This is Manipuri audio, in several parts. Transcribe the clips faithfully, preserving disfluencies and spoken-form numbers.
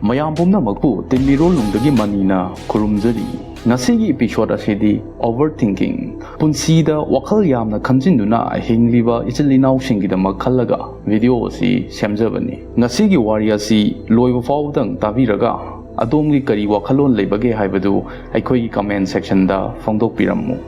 ꯃꯌꯥꯝ ꯄꯨꯝꯅꯃꯛꯄꯨ ꯇꯤꯟꯃꯤꯔꯣꯜ ꯅꯨꯡꯗꯒꯤ ꯃꯅꯤꯅ ꯈꯨꯔꯨꯝꯖꯔꯤ꯫ ꯉꯁꯤꯒꯤ episode ꯑꯁꯤꯗꯤ overthinking, ꯄꯨꯟꯁꯤꯗ ꯋꯥꯈꯜ ꯌꯥꯝꯅ ꯈꯟꯖꯤꯟꯗꯨꯅ ꯍꯤꯡꯂꯤꯕ ꯏꯆꯤꯜ ꯏꯅꯥꯎꯁꯤꯡꯒꯤꯗꯃꯛ ꯈꯜꯂꯒ video ꯑꯁꯤ ꯁꯦꯝꯖꯕꯅꯤ꯫ ꯉꯁꯤꯒꯤ ꯋꯥꯔꯤ ꯑꯁꯤ ꯂꯣꯏꯕ ꯐꯥꯎꯕꯗꯪ ꯇꯥꯕꯤꯔꯒ ꯑꯗꯣꯝꯒꯤ ꯀꯔꯤ ꯋꯥꯈꯜꯂꯣꯟ ꯂꯩꯕꯒꯦ ꯍꯥꯏꯕꯗꯨ ꯑꯩꯈꯣꯏꯒꯤ comment sectionꯗ ꯐꯣꯡꯗꯣꯛꯄꯤꯔꯝꯃꯨ꯫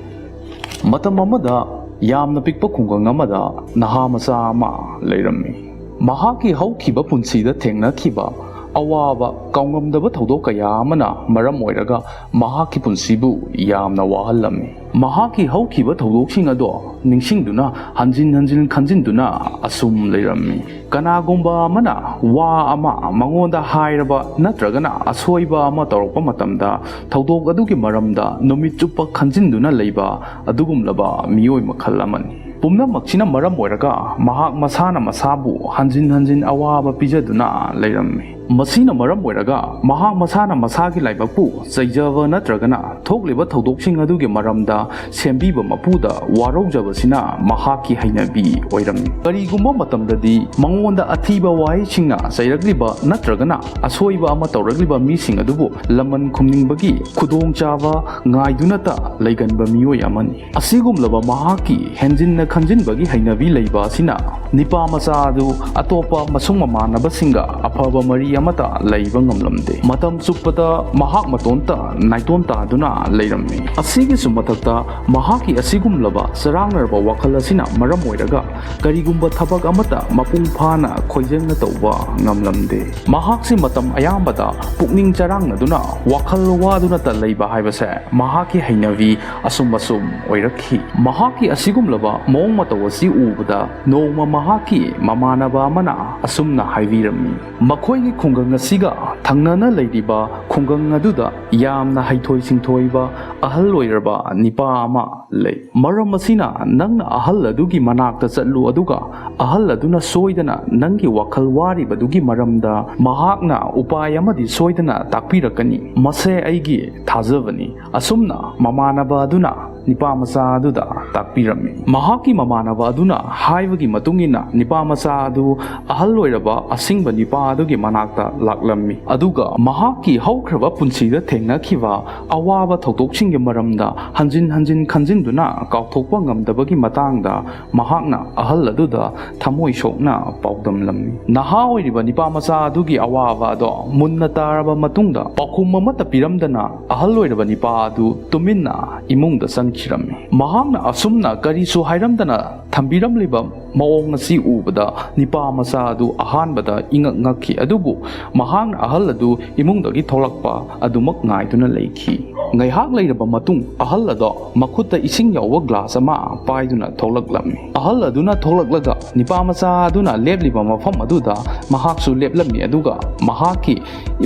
ꯃꯇꯝ ꯑꯃꯗ ꯌꯥꯝꯅ ꯄꯤꯛꯄ ꯈꯨꯡꯒꯪ ꯑꯃꯗ ꯅꯍꯥ ꯃꯆꯥ ꯑꯃ ꯂꯩꯔꯝꯃꯤ꯫ ꯃꯍꯥꯛꯀꯤ ꯍꯧꯈꯤꯕ ꯄꯨꯟꯁꯤꯗ ꯊꯦꯡꯅꯈꯤꯕ ꯑꯋꯥꯕ, ꯀꯥꯎꯉꯝꯗꯕ ꯊꯧꯗꯣꯛ ꯀꯌꯥ ꯑꯃꯅ ꯃꯔꯝ ꯑꯣꯏꯔꯒ ꯃꯍꯥꯛꯀꯤ ꯄꯨꯟꯁꯤꯕꯨ ꯌꯥꯝꯅ ꯋꯥꯍꯜꯂꯝꯃꯤ꯫ ꯃꯍꯥꯛꯀꯤ ꯍꯧꯈꯤꯕ ꯊꯧꯗꯣꯛꯁꯤꯡ ꯑꯗꯣ ꯅꯤꯡꯁꯤꯡꯗꯨꯅ ꯍꯟꯖꯤꯟ ꯍꯟꯖꯤꯟ ꯈꯟꯖꯤꯟꯗꯨꯅ ꯑꯁꯨꯝ ꯂꯩꯔꯝꯃꯤ꯫ ꯀꯅꯥꯒꯨꯝꯕ ꯑꯃꯅ ꯋꯥ ꯑꯃ ꯃꯉꯣꯟꯗ ꯍꯥꯏꯔꯕ ꯅꯠꯇ꯭ꯔꯒꯅ ꯑꯁꯣꯏꯕ ꯑꯃ ꯇꯧꯔꯛꯄ ꯃꯇꯝꯗ, ꯊꯧꯗꯣꯛ ꯑꯗꯨꯒꯤ ꯃꯔꯝꯗ ꯅꯨꯃꯤꯠ ꯆꯨꯞꯄ ꯈꯟꯖꯤꯟꯗꯨꯅ ꯂꯩꯕ ꯑꯗꯨꯒꯨꯝꯂꯕ ꯃꯤꯑꯣꯏ ꯃꯈꯜ ꯑꯃꯅꯤ꯫ ꯄꯨꯝꯅꯃꯛꯁꯤꯅ ꯃꯔꯝ ꯑꯣꯏꯔꯒ ꯃꯍꯥꯛ ꯃꯁꯥꯅ ꯃꯁꯥꯕꯨ ꯍꯟꯖꯤꯟ ꯍꯟꯖꯤꯟ ꯑꯋꯥꯕ ꯄꯤꯖꯗꯨꯅ ꯂꯩꯔꯝꯃꯤ꯫ ꯃꯁꯤꯅ ꯃꯔꯝ ꯑꯣꯏꯔꯒ ꯃꯍꯥꯛ ꯃꯁꯥꯅ ꯃꯁꯥꯒꯤ ꯂꯥꯏꯕꯛꯄꯨ ꯆꯩꯖꯕ ꯅꯠꯇ꯭ꯔꯒꯅ ꯊꯣꯛꯂꯤꯕ ꯊꯧꯗꯣꯛꯁꯤꯡ ꯑꯗꯨꯒꯤ ꯃꯔꯝꯗ ꯁꯦꯝꯕꯤꯕ ꯃꯄꯨꯗ ꯋꯥꯔꯧꯖꯕꯁꯤꯅ ꯃꯍꯥꯛꯀꯤ ꯍꯩꯅꯕꯤ ꯑꯣꯏꯔꯝꯃꯤ꯫ ꯀꯔꯤꯒꯨꯝꯕ ꯃꯇꯝꯗꯗꯤ ꯃꯉꯣꯟꯗ ꯑꯊꯤꯕ ꯋꯥꯍꯩꯁꯤꯡꯅ ꯆꯩꯔꯛꯂꯤꯕ ꯅꯠꯇ꯭ꯔꯒꯅ ꯑꯁꯣꯏꯕ ꯑꯃ ꯇꯧꯔꯛꯂꯤꯕ ꯃꯤꯁꯤꯡ ꯑꯗꯨꯕꯨ ꯂꯃꯟ ꯈꯨꯝꯅꯤꯡꯕꯒꯤ ꯈꯨꯗꯣꯡꯆꯥꯕ ꯉꯥꯏꯗꯨꯅꯇ ꯂꯩꯒꯟꯕ ꯃꯤꯑꯣꯏ ꯑꯃꯅꯤ꯫ ꯑꯁꯤꯒꯨꯝꯂꯕ ꯃꯍꯥꯛꯀꯤ ꯍꯦꯟꯖꯤꯟꯅ ꯈꯟꯖꯤꯟꯕꯒꯤ ꯍꯩꯅꯕꯤ ꯂꯩꯕ ꯑꯁꯤꯅ ꯅꯤꯄꯥ ꯃꯆꯥ ꯑꯗꯨ ꯑꯇꯣꯞꯄ ꯃꯁꯨꯡ ꯃꯃꯥꯟꯅꯕꯁꯤꯡꯒ ꯑꯐꯕ ꯃꯔꯤ ꯑꯃꯠꯇ ꯂꯩꯕ ꯉꯝꯂꯝꯗꯦ꯫ ꯃꯇꯝ ꯆꯨꯞꯄꯗ ꯃꯍꯥꯛ ꯃꯇꯣꯝꯇ ꯅꯥꯏꯇꯣꯝ ꯇꯥꯗꯨꯅ ꯂꯩꯔꯝꯃꯤ꯫ ꯑꯁꯤꯒꯤꯁꯨ ꯃꯊꯛꯇ, ꯃꯍꯥꯛꯀꯤ ꯑꯁꯤꯒꯨꯝꯂꯕ ꯆꯔꯥꯡꯅꯔꯕ ꯋꯥꯈꯜ ꯑꯁꯤꯅ ꯃꯔꯝ ꯑꯣꯏꯔꯒ ꯀꯔꯤꯒꯨꯝꯕ ꯊꯕꯛ ꯑꯃꯠꯇ ꯃꯄꯨꯡ ꯐꯥꯅ ꯈꯣꯏꯖꯪꯅ ꯇꯧꯕ ꯉꯝꯂꯝꯗꯦ꯫ ꯃꯍꯥꯛꯁꯤ ꯃꯇꯝ ꯑꯌꯥꯝꯕꯗ ꯄꯨꯛꯅꯤꯡ ꯆꯔꯥꯡꯅꯗꯨꯅ ꯋꯥꯈꯜ ꯋꯥꯗꯨꯅꯇ ꯂꯩꯕ ꯍꯥꯏꯕꯁꯦ ꯃꯍꯥꯛꯀꯤ ꯍꯩꯅꯕꯤ ꯑꯁꯨꯝ ꯑꯁꯨꯝ ꯑꯣꯏꯔꯛꯈꯤ꯫ ꯃꯍꯥꯛꯀꯤ ꯑꯁꯤꯒꯨꯝꯂꯕ ꯃꯑꯣꯡ ꯃꯇꯧ ꯑꯁꯤ ꯎꯕꯗ ꯅꯣꯡꯃ ꯃꯍꯥꯛꯀꯤ ꯃꯃꯥꯟꯅꯕ ꯑꯃꯅ ꯑꯁꯨꯝꯅ ꯍꯥꯏꯕꯤꯔꯝꯃꯤ, "ꯃꯈꯣꯏꯒꯤ ꯈꯨꯡꯒꯪ ꯑꯁꯤꯒ ꯊꯪꯅꯅ ꯂꯩꯔꯤꯕ ꯈꯨꯡꯒꯪ ꯑꯗꯨꯗ ꯌꯥꯝꯅ ꯍꯩꯊꯣꯏ ꯁꯤꯡꯊꯣꯏꯕ ꯑꯍꯜ ꯑꯣꯏꯔꯕ ꯅꯤꯄꯥ ꯑꯃ ꯂꯩ꯫ ꯃꯔꯝ ꯑꯁꯤꯅ ꯅꯪꯅ ꯑꯍꯜ ꯑꯗꯨꯒꯤ ꯃꯅꯥꯛꯇ ꯆꯠꯂꯨ, ꯑꯗꯨꯒ ꯑꯍꯜ ꯑꯗꯨꯅ ꯁꯣꯏꯗꯅ ꯅꯪꯒꯤ ꯋꯥꯈꯜ ꯋꯥꯔꯤꯕꯗꯨꯒꯤ ꯃꯔꯝꯗ ꯃꯍꯥꯛꯅ ꯎꯄꯥꯏ ꯑꯃꯗꯤ ꯁꯣꯏꯗꯅ ꯇꯥꯛꯄꯤꯔꯛꯀꯅꯤ꯫ ꯃꯁꯦ ꯑꯩꯒꯤ ꯊꯥꯖꯕꯅꯤ꯫" ꯑꯁꯨꯝꯅ ꯃꯃꯥꯟꯅꯕ ꯑꯗꯨꯅ ꯅꯤꯄꯥ ꯃꯆꯥ ꯑꯗꯨꯗ ꯇꯥꯛꯄꯤꯔꯝꯃꯤ꯫ ꯃꯍꯥꯛꯀꯤ ꯃꯃꯥꯟꯅꯕ ꯑꯗꯨꯅ ꯍꯥꯏꯕꯒꯤ ꯃꯇꯨꯡ ꯏꯟꯅ ꯅꯤꯄꯥ ꯃꯆꯥ ꯑꯗꯨ ꯑꯍꯜ ꯑꯣꯏꯔꯕ ꯑꯁꯤꯡꯕ ꯅꯤꯄꯥ ꯑꯗꯨꯒꯤ ꯃꯅꯥꯛꯇ ꯂꯥꯛꯂꯝꯃꯤ꯫ ꯑꯗꯨꯒ ꯃꯍꯥꯛꯀꯤ ꯍꯧꯈ꯭ꯔꯕ ꯄꯨꯟꯁꯤꯗ ꯊꯦꯡꯅꯈꯤꯕ ꯑꯋꯥꯕ ꯊꯧꯗꯣꯛꯁꯤꯡꯒꯤ ꯃꯔꯝꯗ ꯍꯟꯖꯤꯟ ꯍꯟꯖꯤꯟ ꯈꯟꯖꯤꯟꯗꯨꯅ ꯀꯥꯎꯊꯣꯛꯄ ꯉꯝꯗꯕꯒꯤ ꯃꯇꯥꯡꯗ ꯃꯍꯥꯛꯅ ꯑꯍꯜ ꯑꯗꯨꯗ ꯊꯃꯣꯏ ꯁꯣꯛꯅ ꯄꯥꯎꯗꯝꯂꯝꯃꯤ꯫ ꯅꯍꯥ ꯑꯣꯏꯔꯤꯕ ꯅꯤꯄꯥ ꯃꯆꯥ ꯑꯗꯨꯒꯤ ꯑꯋꯥꯕ ꯑꯗꯣ ꯃꯨꯟꯅ ꯇꯥꯔꯕ ꯃꯇꯨꯡꯗ ꯄꯥꯎꯈꯨꯝ ꯑꯃꯠꯇ ꯄꯤꯔꯝꯗꯅ ꯑꯍꯜ ꯑꯣꯏꯔꯕ ꯅꯤꯄꯥ ꯑꯗꯨ ꯇꯨꯃꯤꯟꯅ ꯏꯃꯨꯡꯗ ꯆꯪꯈꯤꯔꯝꯃꯤ꯫ ꯃꯍꯥꯛꯅ ꯑꯁꯨꯝꯅ ꯀꯔꯤꯁꯨ ꯍꯥꯏꯔꯝꯗꯅ ꯊꯝꯕꯤꯔꯝꯂꯤꯕ ꯃꯑꯣꯡ ꯑꯁꯤ ꯎꯕꯗ ꯅꯤꯄꯥ ꯃꯆꯥ ꯑꯗꯨ ꯑꯍꯥꯟꯕꯗ ꯏꯉꯛ ꯉꯛꯈꯤ, ꯑꯗꯨꯕꯨ ꯃꯍꯥꯛꯅ ꯑꯍꯜ ꯑꯗꯨ ꯏꯃꯨꯡꯗꯒꯤ ꯊꯣꯛꯂꯛꯄ ꯑꯗꯨꯃꯛ ꯉꯥꯏꯗꯨꯅ ꯂꯩꯈꯤ꯫ ꯉꯥꯏꯍꯥꯛ ꯂꯩꯔꯕ ꯃꯇꯨꯡ ꯑꯍꯜ ꯑꯗꯣ ꯃꯈꯨꯠꯇ ꯏꯁꯤꯡ ꯌꯥꯎꯕ ꯒ꯭ꯂꯥꯁ ꯑꯃ ꯄꯥꯏꯗꯨꯅ ꯊꯣꯛꯂꯛꯂꯝꯃꯤ꯫ ꯑꯍꯜ ꯑꯗꯨꯅ ꯊꯣꯛꯂꯛꯂꯒ ꯅꯤꯄꯥ ꯃꯆꯥ ꯑꯗꯨꯅ ꯂꯦꯞꯂꯤꯕ ꯃꯐꯝ ꯑꯗꯨꯗ ꯃꯍꯥꯛꯁꯨ ꯂꯦꯞꯂꯝꯃꯤ, ꯑꯗꯨꯒ ꯃꯍꯥꯛꯀꯤ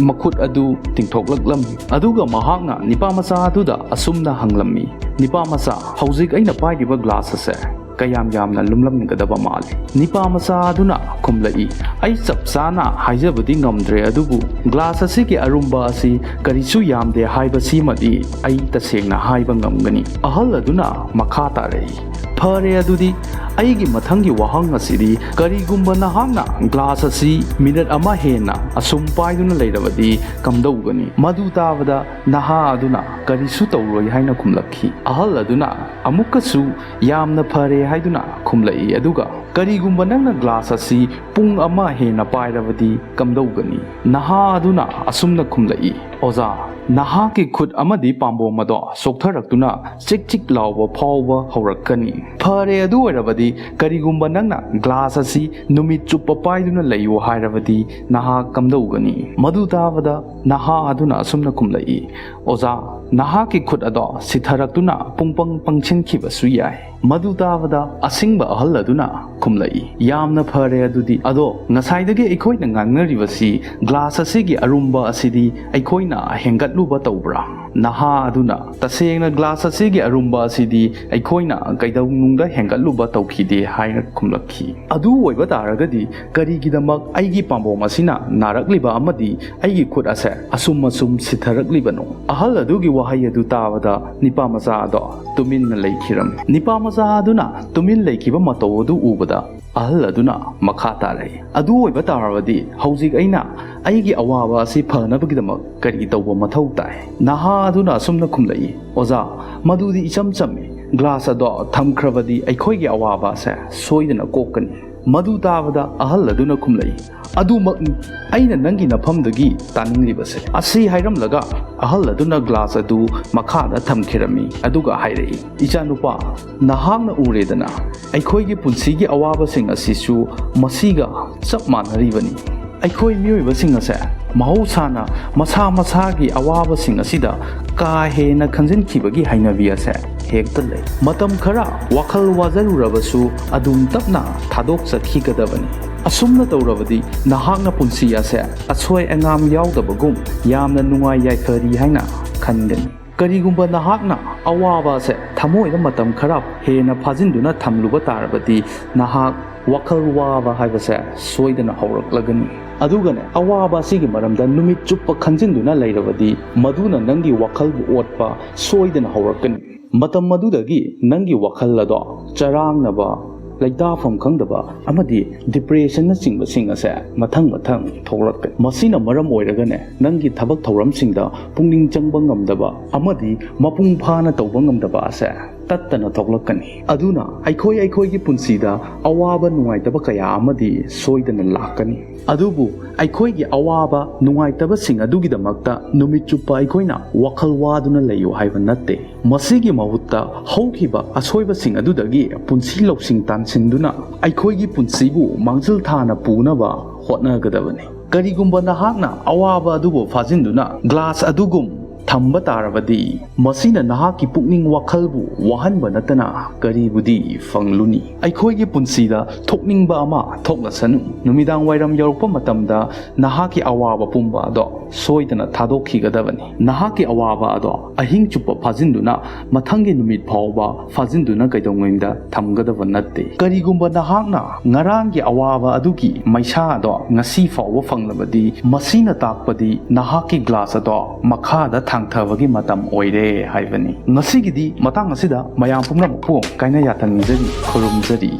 ꯃꯈꯨꯠ ꯑꯗꯨ ꯇꯤꯡꯊꯣꯛꯂꯛꯂꯝꯃꯤ꯫ ꯑꯗꯨꯒ ꯃꯍꯥꯛꯅ ꯅꯤꯄꯥ ꯃꯆꯥ ꯑꯗꯨꯗ ꯑꯁꯨꯝꯅ ꯍꯪꯂꯝꯃꯤ, "ꯅꯤꯄꯥ ꯃꯆꯥ, ꯍꯧꯖꯤꯛ ꯑꯩꯅ ꯄꯥꯏꯔꯤꯕ ꯒ꯭ꯂꯥꯁ ꯑꯁꯦ ꯀꯌꯥꯝ ꯌꯥꯝꯅ ꯂꯨꯝꯂꯝꯒꯗꯕ ꯃꯥꯜꯂꯤ?" ꯅꯤꯄꯥ ꯃꯆꯥ ꯑꯗꯨꯅ ꯈꯨꯝꯂꯛꯏ, "ꯑꯩ ꯆꯞ ꯆꯥꯅ ꯍꯥꯏꯖꯕꯗꯤ ꯉꯝꯗ꯭ꯔꯦ, ꯑꯗꯨꯕꯨ ꯒ꯭ꯂꯥꯁ ꯑꯁꯤꯒꯤ ꯑꯔꯨꯝꯕ ꯑꯁꯤ ꯀꯔꯤꯁꯨ ꯌꯥꯝꯗꯦ ꯍꯥꯏꯕꯁꯤꯃꯗꯤ ꯑꯩ ꯇꯁꯦꯡꯅ ꯍꯥꯏꯕ ꯉꯝꯒꯅꯤ꯫" ꯑꯍꯜ ꯑꯗꯨꯅ ꯃꯈꯥ ꯇꯥꯔꯛꯏ, "ꯐꯔꯦ, ꯑꯗꯨꯗꯤ ꯑꯩꯒꯤ ꯃꯊꯪꯒꯤ ꯋꯥꯍꯪ ꯑꯁꯤꯗꯤ, ꯀꯔꯤꯒꯨꯝꯕ ꯅꯍꯥꯛꯅ ꯒ꯭ꯂꯥꯁ ꯑꯁꯤ ꯃꯤꯅꯠ ꯑꯃ ꯍꯦꯟꯅ ꯑꯁꯨꯝ ꯄꯥꯏꯗꯨꯅ ꯂꯩꯔꯕꯗꯤ ꯀꯝꯗꯧꯒꯅꯤ?" ꯃꯗꯨ ꯇꯥꯕꯗ ꯅꯍꯥ ꯑꯗꯨꯅ ꯀꯔꯤꯁꯨ ꯇꯧꯔꯣꯏ ꯍꯥꯏꯅ ꯈꯨꯝꯂꯛꯈꯤ꯫ ꯑꯍꯜ ꯑꯗꯨꯅ ꯑꯃꯨꯛꯀꯁꯨ ꯌꯥꯝꯅ ꯐꯔꯦ ꯍꯥꯏꯗꯨꯅ ꯈꯨꯝꯂꯛꯏ, ꯑꯗꯨꯒ "ꯀꯔꯤꯒꯨꯝꯕ ꯅꯪꯅ ꯒ꯭ꯂꯥꯁ ꯑꯁꯤ ꯄꯨꯡ ꯑꯃ ꯍꯦꯟꯅ ꯄꯥꯏꯔꯕꯗꯤ ꯀꯝꯗꯧꯒꯅꯤ?" ꯅꯍꯥ ꯑꯗꯨꯅ ꯑꯁꯨꯝꯅ ꯈꯨꯝꯂꯛꯏ, "ꯑꯣꯖꯥ, ꯅꯍꯥꯛꯀꯤ ꯈꯨꯠ ꯑꯃꯗꯤ ꯄꯥꯝꯕꯣꯝ ꯑꯗꯣ ꯁꯣꯛꯊꯔꯛꯇꯨꯅ ꯆꯤꯛ ꯆꯤꯛ ꯂꯥꯎꯕ ꯐꯥꯎꯕ ꯍꯧꯔꯛꯀꯅꯤ꯫ ꯐꯔꯦ, ꯑꯗꯨ ꯑꯣꯏꯔꯕꯗꯤ ꯀꯔꯤꯒꯨꯝꯕ ꯅꯪꯅ ꯒ꯭ꯂꯥꯁ ꯑꯁꯤ ꯅꯨꯃꯤꯠ ꯆꯨꯞꯄ ꯄꯥꯏꯗꯨꯅ ꯂꯩꯌꯨ ꯍꯥꯏꯔꯕꯗꯤ ꯅꯍꯥꯛ ꯀꯝꯗꯧꯒꯅꯤ?" ꯃꯗꯨ ꯇꯥꯕꯗ ꯅꯍꯥ ꯑꯗꯨꯅ ꯑꯁꯨꯝꯅ ꯈꯨꯝꯂꯛꯏ, "ꯑꯣꯖꯥ, ꯅꯍꯥꯛꯀꯤ ꯈꯨꯠ ꯑꯗꯣ ꯁꯤꯊꯔꯛꯇꯨꯅ ꯄꯨꯡꯄꯪ ꯄꯪꯁꯤꯟꯈꯤꯕꯁꯨ ꯌꯥꯏ꯫" ꯃꯗꯨ ꯇꯥꯕꯗ ꯑꯁꯤꯡꯕ ꯑꯍꯜ ꯑꯗꯨꯅ ꯈꯨꯝꯂꯛꯏ, "ꯌꯥꯝꯅ ꯐꯔꯦ ꯑꯗꯨꯗꯤ꯫ ꯑꯗꯣ ꯉꯁꯥꯏꯗꯒꯤ ꯑꯩꯈꯣꯏꯅ ꯉꯥꯡꯅꯔꯤꯕꯁꯤ ꯒ꯭ꯂꯥꯁ ꯑꯁꯤꯒꯤ ꯑꯔꯨꯝꯕ ꯑꯁꯤꯗꯤ ꯑꯩꯈꯣꯏꯅ ꯍꯦꯟꯒꯠꯂꯨꯕ ꯇꯧꯕ꯭ꯔꯥ?" ꯅꯍꯥ ꯑꯗꯨꯅ, "ꯇꯁꯦꯡꯅ ꯒ꯭ꯂꯥꯁ ꯑꯁꯤꯒꯤ ꯑꯔꯨꯝꯕ ꯑꯁꯤꯗꯤ ꯑꯩꯈꯣꯏꯅ ꯀꯩꯗꯧꯅꯨꯡꯗ ꯍꯦꯟꯒꯠꯂꯨꯕ ꯇꯧꯈꯤꯗꯦ" ꯍꯥꯏꯅ ꯈꯨꯝꯂꯛꯈꯤ꯫ "ꯑꯗꯨ ꯑꯣꯏꯕ ꯇꯥꯔꯒꯗꯤ ꯀꯔꯤꯒꯤꯗꯃꯛ ꯑꯩꯒꯤ ꯄꯥꯝꯕꯣꯝ ꯑꯁꯤꯅ ꯅꯥꯔꯛꯂꯤꯕ ꯑꯃꯗꯤ ꯑꯩꯒꯤ ꯈꯨꯠ ꯑꯁꯦ ꯑꯁꯨꯝ ꯑꯁꯨꯝ ꯁꯤꯊꯔꯛꯂꯤꯕꯅꯣ?" ꯑꯍꯜ ꯑꯗꯨꯒꯤ ꯋꯥꯍꯩ ꯑꯗꯨ ꯇꯥꯕꯗ ꯅꯤꯄꯥ ꯃꯆꯥ ꯑꯗꯣ ꯇꯨꯃꯤꯟꯅ ꯂꯩꯈꯤꯔꯝꯃꯤ꯫ ꯅꯤꯄꯥ ꯃꯆꯥ ꯑꯗꯨꯅ ꯇꯨꯃꯤꯟ ꯂꯩꯈꯤꯕ ꯃꯇꯧ ꯑꯗꯨ ꯎꯕꯗ ꯑꯍꯜ ꯑꯗꯨꯅ ꯃꯈꯥ ꯇꯥꯔꯛꯏ, "ꯑꯗꯨ ꯑꯣꯏꯕ ꯇꯥꯔꯕꯗꯤ ꯍꯧꯖꯤꯛ ꯑꯩꯅ ꯑꯩꯒꯤ ꯑꯋꯥꯕ ꯑꯁꯤ ꯐꯅꯕꯒꯤꯗꯃꯛ ꯀꯔꯤ ꯇꯧꯕ ꯃꯊꯧ ꯇꯥꯏ?" ꯅꯍꯥ ꯑꯗꯨꯅ ꯑꯁꯨꯝꯅ ꯈꯨꯝꯂꯛꯏ, "ꯑꯣꯖꯥ, ꯃꯗꯨꯗꯤ ꯏꯆꯝ ꯆꯝꯃꯤ꯫ ꯒ꯭ꯂꯥꯁ ꯑꯗꯣ ꯊꯝꯈ꯭ꯔꯕꯗꯤ ꯑꯩꯈꯣꯏꯒꯤ ꯑꯋꯥꯕ ꯑꯁꯦ ꯁꯣꯏꯗꯅ ꯀꯣꯛꯀꯅꯤ꯫" ꯃꯗꯨ ꯇꯥꯕꯗ ꯑꯍꯜ ꯑꯗꯨꯅ ꯈꯨꯝꯂꯛꯏ, "ꯑꯗꯨꯃꯛꯅꯤ ꯑꯩꯅ ꯅꯪꯒꯤ ꯅꯐꯝꯗꯒꯤ ꯇꯥꯅꯤꯡꯂꯤꯕꯁꯦ꯫" ꯑꯁꯤ ꯍꯥꯏꯔꯝꯂꯒ ꯑꯍꯜ ꯑꯗꯨꯅ ꯒ꯭ꯂꯥꯁ ꯑꯗꯨ ꯃꯈꯥꯗ ꯊꯝꯈꯤꯔꯝꯃꯤ꯫ ꯑꯗꯨꯒ ꯍꯥꯏꯔꯛꯏ, "ꯏꯆꯥꯅꯨꯄꯥ, ꯅꯍꯥꯛꯅ ꯎꯔꯦꯗꯅ, ꯑꯩꯈꯣꯏꯒꯤ ꯄꯨꯟꯁꯤꯒꯤ ꯑꯋꯥꯕꯁꯤꯡ ꯑꯁꯤꯁꯨ ꯃꯁꯤꯒ ꯆꯞ ꯃꯥꯟꯅꯔꯤꯕꯅꯤ꯫ ꯑꯩꯈꯣꯏ ꯃꯤꯑꯣꯏꯕꯁꯤꯡ ꯑꯁꯦ ꯃꯍꯧꯁꯥꯅ ꯃꯁꯥ ꯃꯁꯥꯒꯤ ꯑꯋꯥꯕꯁꯤꯡ ꯑꯁꯤꯗ ꯀꯥ ꯍꯦꯟꯅ ꯈꯟꯖꯤꯟꯈꯤꯕꯒꯤ ꯍꯩꯅꯕꯤ ꯑꯁꯦ ꯍꯦꯛꯇ ꯂꯩ꯫ ꯃꯇꯝ ꯈꯔ ꯋꯥꯈꯜ ꯋꯥꯖꯔꯨꯔꯕꯁꯨ ꯑꯗꯨꯝ ꯇꯞꯅ ꯊꯥꯗꯣꯛꯆꯈꯤꯒꯗꯕꯅꯤ꯫ ꯑꯁꯨꯝꯅ ꯇꯧꯔꯕꯗꯤ ꯅꯍꯥꯛꯅ ꯄꯨꯟꯁꯤ ꯑꯁꯦ ꯑꯁꯣꯏ ꯑꯉꯥꯝ ꯌꯥꯎꯗꯕꯒꯨꯝ ꯌꯥꯝꯅ ꯅꯨꯡꯉꯥꯏ ꯌꯥꯏꯐꯔꯤ ꯍꯥꯏꯅ ꯈꯟꯒꯅꯤ꯫ ꯀꯔꯤꯒꯨꯝꯕ ꯅꯍꯥꯛꯅ ꯑꯋꯥꯕ ꯑꯁꯦ ꯊꯃꯣꯏꯗ ꯃꯇꯝ ꯈꯔ ꯍꯦꯟꯅ ꯐꯥꯖꯤꯟꯗꯨꯅ ꯊꯝꯂꯨꯕ ꯇꯥꯔꯕꯗꯤ, ꯅꯍꯥꯛ ꯋꯥꯈꯜ ꯋꯥꯕ ꯍꯥꯏꯕꯁꯦ ꯁꯣꯏꯗꯅ ꯍꯧꯔꯛꯂꯒꯅꯤ꯫ ꯑꯗꯨꯒꯅꯦ, ꯑꯋꯥꯕ ꯑꯁꯤꯒꯤ ꯃꯔꯝꯗ ꯅꯨꯃꯤꯠ ꯆꯨꯞꯄ ꯈꯟꯖꯤꯟꯗꯨꯅ ꯂꯩꯔꯕꯗꯤ, ꯃꯗꯨꯅ ꯅꯪꯒꯤ ꯋꯥꯈꯜꯕꯨ ꯑꯣꯠꯄ ꯁꯣꯏꯗꯅ ꯍꯧꯔꯛꯀꯅꯤ꯫ ꯃꯇꯝ ꯑꯗꯨꯗꯒꯤ ꯅꯪꯒꯤ ꯋꯥꯈꯜ ꯑꯗꯣ ꯆꯔꯥꯡꯅꯕ, ꯂꯩꯇꯥꯐꯝ ꯈꯪꯗꯕ ꯑꯃꯗꯤ ꯗꯤꯄ꯭ꯔꯦꯁꯟꯅꯆꯤꯡꯕꯁꯤꯡ ꯑꯁꯦ ꯃꯊꯪ ꯃꯊꯪ ꯊꯣꯛꯂꯛꯀꯅꯤ꯫ ꯃꯁꯤꯅ ꯃꯔꯝ ꯑꯣꯏꯔꯒꯅꯦ, ꯅꯪꯒꯤ ꯊꯕꯛ ꯊꯧꯔꯝꯁꯤꯡꯗ ꯄꯨꯛꯅꯤꯡ ꯆꯪꯕ ꯉꯝꯗꯕ ꯑꯃꯗꯤ ꯃꯄꯨꯡ ꯐꯥꯅ ꯇꯧꯕ ꯉꯝꯗꯕ ꯑꯁꯦ ꯇꯠꯇꯅ ꯊꯣꯛꯂꯛꯀꯅꯤ꯫ ꯑꯗꯨꯅ ꯑꯩꯈꯣꯏ ꯑꯩꯈꯣꯏꯒꯤ ꯄꯨꯟꯁꯤꯗ ꯑꯋꯥꯕ ꯅꯨꯡꯉꯥꯏꯇꯕ ꯀꯌꯥ ꯑꯃꯗꯤ ꯁꯣꯏꯗꯅ ꯂꯥꯛꯀꯅꯤ꯫ ꯑꯗꯨꯕꯨ ꯑꯩꯈꯣꯏꯒꯤ ꯑꯋꯥꯕ ꯅꯨꯡꯉꯥꯏꯇꯕꯁꯤꯡ ꯑꯗꯨꯒꯤꯗꯃꯛꯇ ꯅꯨꯃꯤꯠ ꯆꯨꯞꯄ ꯑꯩꯈꯣꯏꯅ ꯋꯥꯈꯜ ꯋꯥꯗꯨꯅ ꯂꯩꯌꯨ ꯍꯥꯏꯕ ꯅꯠꯇꯦ꯫ ꯃꯁꯤꯒꯤ ꯃꯍꯨꯠꯇ ꯍꯧꯈꯤꯕ ꯑꯁꯣꯏꯕꯁꯤꯡ ꯑꯗꯨꯗꯒꯤ ꯄꯨꯟꯁꯤ ꯂꯧꯁꯤꯡ ꯇꯥꯟꯁꯤꯟꯗꯨꯅ ꯑꯩꯈꯣꯏꯒꯤ ꯄꯨꯟꯁꯤꯕꯨ ꯃꯥꯡꯖꯤꯜ ꯊꯥꯅ ꯄꯨꯅꯕ ꯍꯣꯠꯅꯒꯗꯕꯅꯤ꯫ ꯀꯔꯤꯒꯨꯝꯕ ꯅꯍꯥꯛꯅ ꯑꯋꯥꯕ ꯑꯗꯨꯕꯨ ꯐꯥꯖꯤꯟꯗꯨꯅ ꯒ꯭ꯂꯥꯁ ꯑꯗꯨꯒꯨꯝ ꯊꯝꯕ ꯇꯥꯔꯕꯗꯤ, ꯃꯁꯤꯅ ꯅꯍꯥꯛꯀꯤ ꯄꯨꯛꯅꯤꯡ ꯋꯥꯈꯜꯕꯨ ꯋꯥꯍꯟꯕ ꯅꯠꯇꯅ ꯀꯔꯤꯕꯨꯗꯤ ꯐꯪꯂꯨꯅꯤ? ꯑꯩꯈꯣꯏꯒꯤ ꯄꯨꯟꯁꯤꯗ ꯊꯣꯛꯅꯤꯡꯕ ꯑꯃ ꯊꯣꯛꯂꯁꯅꯨ, ꯅꯨꯃꯤꯗꯥꯡ ꯋꯥꯏꯔꯝ ꯌꯧꯔꯛꯄ ꯃꯇꯝꯗ ꯅꯍꯥꯛꯀꯤ ꯑꯋꯥꯕ ꯄꯨꯝꯕ ꯑꯗꯣ ꯁꯣꯏꯗꯅ ꯊꯥꯗꯣꯛꯈꯤꯒꯗꯕꯅꯤ꯫ ꯅꯍꯥꯛꯀꯤ ꯑꯋꯥꯕ ꯑꯗꯣ ꯑꯍꯤꯡ ꯆꯨꯞꯄ ꯐꯥꯖꯤꯟꯗꯨꯅ ꯃꯊꯪꯒꯤ ꯅꯨꯃꯤꯠ ꯐꯥꯎꯕ ꯐꯥꯖꯤꯟꯗꯨꯅ ꯀꯩꯗꯧꯉꯩꯗ ꯊꯝꯒꯗꯕ ꯅꯠꯇꯦ꯫ ꯀꯔꯤꯒꯨꯝꯕ ꯅꯍꯥꯛꯅ ꯉꯔꯥꯡꯒꯤ ꯑꯋꯥꯕ ꯑꯗꯨꯒꯤ ꯃꯩꯁꯥ ꯑꯗꯣ ꯉꯁꯤ ꯐꯥꯎꯕ ꯐꯪꯂꯕꯗꯤ, ꯃꯁꯤꯅ ꯇꯥꯛꯄꯗꯤ ꯅꯍꯥꯛꯀꯤ ꯒ꯭ꯂꯥꯁ ꯑꯗꯣ ꯃꯈꯥꯗ ꯊꯥꯡꯊꯕꯒꯤ ꯃꯇꯝ ꯑꯣꯏꯔꯦ ꯍꯥꯏꯕꯅꯤ꯫ ꯉꯁꯤꯒꯤꯗꯤ ꯃꯇꯥꯡ ꯑꯁꯤꯗ ꯃꯌꯥꯝ ꯄꯨꯝꯅꯃꯛꯄꯨ ꯀꯥꯏꯅ ꯌꯥꯊꯪ ꯅꯤꯖꯔꯤ, ꯈꯨꯔꯨꯝꯖꯔꯤ꯫